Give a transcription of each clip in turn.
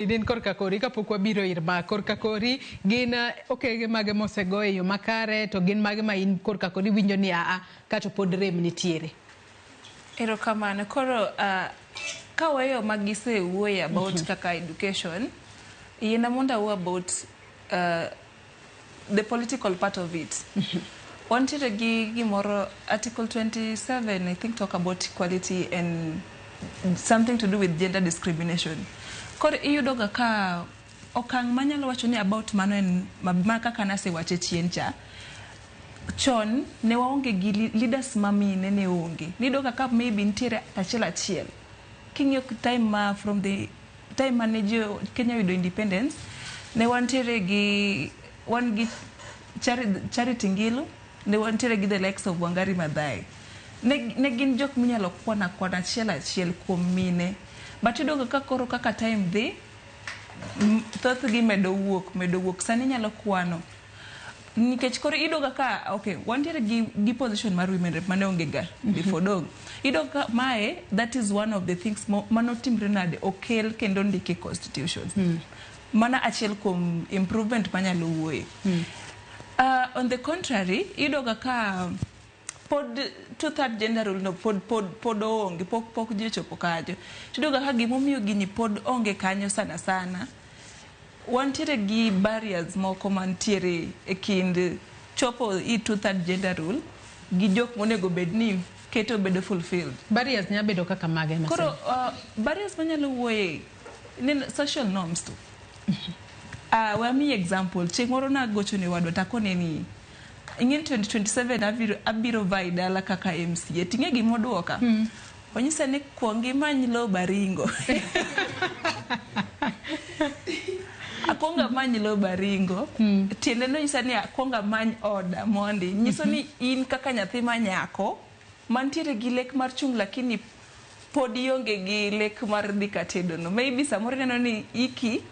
In korka kori kapok wabiro ir ma korka kori gin okenge mage mosego e yo makare to gin mage ma in korka kori winjo ni aa kato pod rem nitiere. Erokamano. Koro kaweyo magisewuoye about kaka education, yiena mondo awuo about the political part of it. Wantiere gi gimoro, Article 27, I think, talk about equality and something to do with gender discrimination. Koro iyudo ga ka okang' manyalo wacho ni about mano en ma kaka nasewache chien cha, chon ne waonge gi leaders ma mine, ne onge. Niyudo ga ka maybe nitiere achiel achiel. King'iyo time ma from the time mane jo Kenya oyudo independence, ne wantiere gi, wan gi Charity Ngilu, ne wantiere gi the likes of Wangari Maathai. Ne gin jok minyalo kwan akwana achiel achiel kuom mine. But iyudo ga ka koro kaka time dhi, thothgi medo wuok, medo wuok. Sani inyalo kwano. Nikech koro iyudo ga ka, okay, wantiere gi position mar women rep mane onge ga before dong. Iyudo ka mae, that is one of the things manotimre nade, okel kendo ndiki e constitution. Mana achiel kuom improvement manyalo wuoye. On the contrary, iyudo ga ka pod two-third gender rule no pod onge, pok ji ochopo kanyo. Iyudo ga ka gimomiyo gini pod onge kanyo sana sana, wantiere gi barriers moko mantiere e kind chopo i two-third gender rule gi jok monego bed ni keto bedo fulfilled. Barriers nya bedo kaka mage? Koro barriers manyalo wuoye, social norms to. We example, chieng' moro nagocho ne wadwa takone ni ing'e 2027 abiro vie dala kaka MCA. Ting'e gimoduoka? Onyisa ni kuong imany lowo Baringo. Akuong amany lowo Baringo. Tiende nonyisa ni akuong amany oda mondi. Nyiso ni in kaka nyathi ma nyako mantiere gi lek mar chung', lakini pod ionge gi lek mar dhi katedo no. Maybe samoro ineno ni iki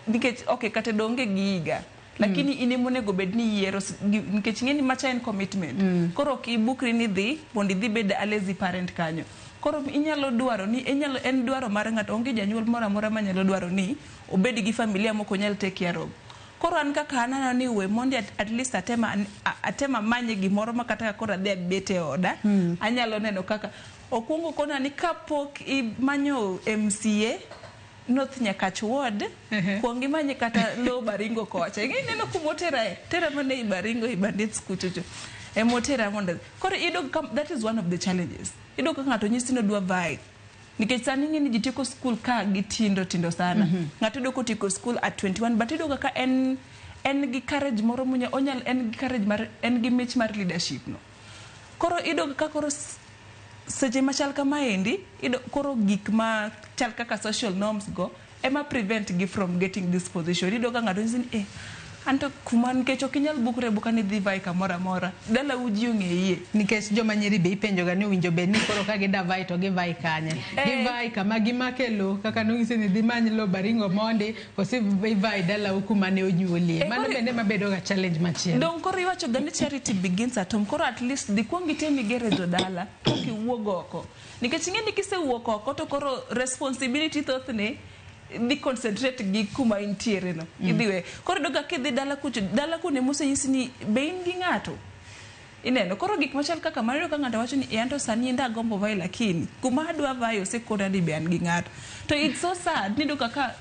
nikech okay, katedo onge gi higa, lakini in ema onego bed ni yiero nikech ing'e ni macha en commitment. Koro ok ibukri ni dhi mondo idhi bed a lazy parent kanyo. Koro inyalo dwaro ni inyalo, en dwaro mar ng'ato, onge janyuol moro amora manyalo dwaro ni obed gi familia mok onyal take care of. Koro an kaka an aneno ni we mondi at least atema manye gimoro ma kata ka koro adhi abet e oda, anyalo neno kaka okuongo kona ni kapok imanyo MCA North Nyakach Ward, kuong imanye kata lowo Baringo kocha. Ing'e ineno kumotera e tera mana ei Baringo, ei Bandits kuchocho emotera mondo koro iyudo ka that is one of the challenges. Iyudo ka ng'ato nyisi ni odwa vie nikech sani ing'e ni ji tieko school ka gitindo tindo sana. Ng'ato yudo kotieko school at 21, but iyudo ka en gi courage moro munya onyal, en gi courage mar, en gi mich mar leadership no. Koro iyudo ka koro seche machal kamaendi, iyudo koro gik ma chal kaka social norms go ema prevent gi from getting this position. Iyudo ka ng'ato nyisi ni anto kuma nikech ok inyal bukre buka ni dhi vie kamoro amora, dalau ji ong'eyie. Nikech joma nyiri be ipenjo ga ni owinjo bed ni koro ka gida vie to givie kanye? Givie kama gimake lowo, kaka nonyisi ni dhi many lowo Baringo mondi, koso ivie dalau kuma ne onyuolie? Mano bende mabedo ga challenge machielo. Dong koro iwacho ga ni charity begins at home. Koro at least dhi kuong item igere jodala pok iwuog oko, nikech ing'e ni kisewuok oko to koro responsibility thothne dhi concentrate gi kuma intiere no. Idhi we koro iyudo ga kidhi dala kucho, dala kuno emosenyisi ni be in gi ng'ato. Ineno koro gik machal kaka mano, iyudo ka ng'ato wacho ni e anto sani enda agombo vie, lakini kuma adwa vie osekona ni be an gi ng'ato. To it's so sad ni iyudo kaka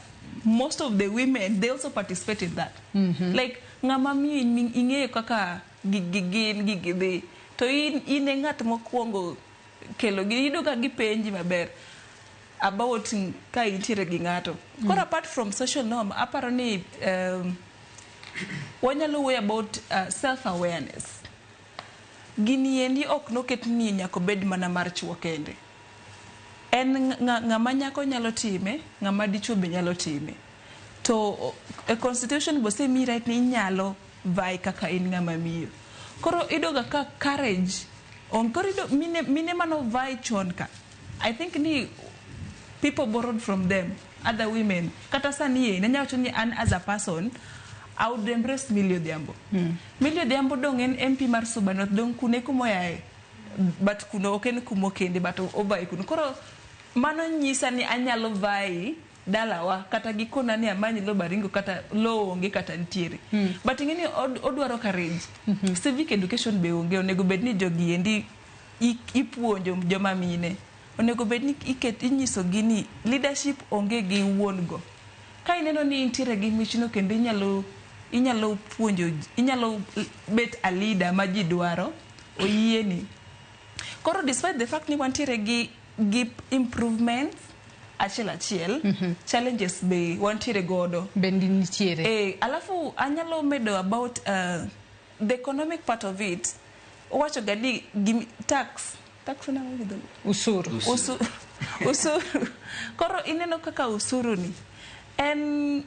most of the women, they also participate in that. Like ng'ama miyo ing'eyo kaka gigi gin gigi dhi to in e ng'at mokwongo kelo gi. Iyudo ka gipenji maber about ka intiere gi ng'ato. Koro apart from social norm, aparo ni wanyalo wuoyo about self awareness. Gini endi ok noket ni nyaka obed mana mar chuo kende. En ng'ama nyako nyalo time, ng'ama dichuo be nyalo time. To e constitution bosemiyi right ni inyalo vie kaka in ng'ama miyo. Koro iyudo ga ka courage on koro iyudo mine mano vie chon ka, I think ni people borrowed from them, other women. Kata sani e nanya wacho ni an as a person, I would embrace Millie Odhiambo. Millie Odhiambo dong en MP mar Suba North, dong kune kumoyae, but kuno ok en kumokende, but ovie kuno. Koro mano nyisa ni anyalo vie. dalawa kata gikona ni amany lo Baringo kata lo onge kata nitiere. But ing'e ni odwaro courage. Civic education be onge. Onego bed ni jogi endi ipuonjo joma mine. Onego bed ni inyiso gi ni leadership onge gi wuon go. Ka ineno ni intiere gi michno kendo inyalo puonjo, inyalo bet a leader ma ji dwaro, oyieni. Koro despite the fact ni wantiere gi improvements achiel achiel, challenges be wantiere godo. Bende nitiere. Alafu anyalo medo about the economic part of it. Owacho ga ni tax nang'o gi dholuo? Usuru. Usuru. Koro ineno kaka usuru ni en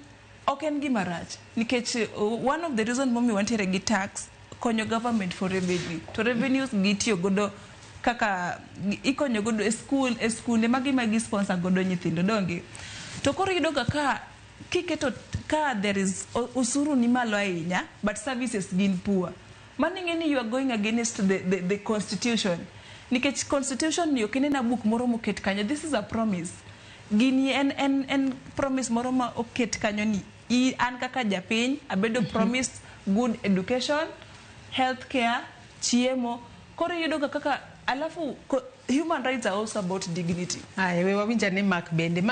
ok en gima rach nikech one of the reason momiyo wantiere gi tax konyo government for revenue, to revenues gitiyo godo kaka ikonyo godo e school, e skunde magi ma gi sponsor godo nyithindo, donge? To koro iyudo ga ka kiketo ka there is usuru ni malo ahinya but services gin poor, mano ing'e ni you are going against the constitution, nikech constitution ni ok inena buk moro moket kanyo. This is a promise. Gini en promise moro ma oket kanyo ni an kaka japiny abedo promised good education, health care, chiemo. Koro iyudo ga kaka alafu human rights are also about dignity. Aya, we wawinj ane Mark bende.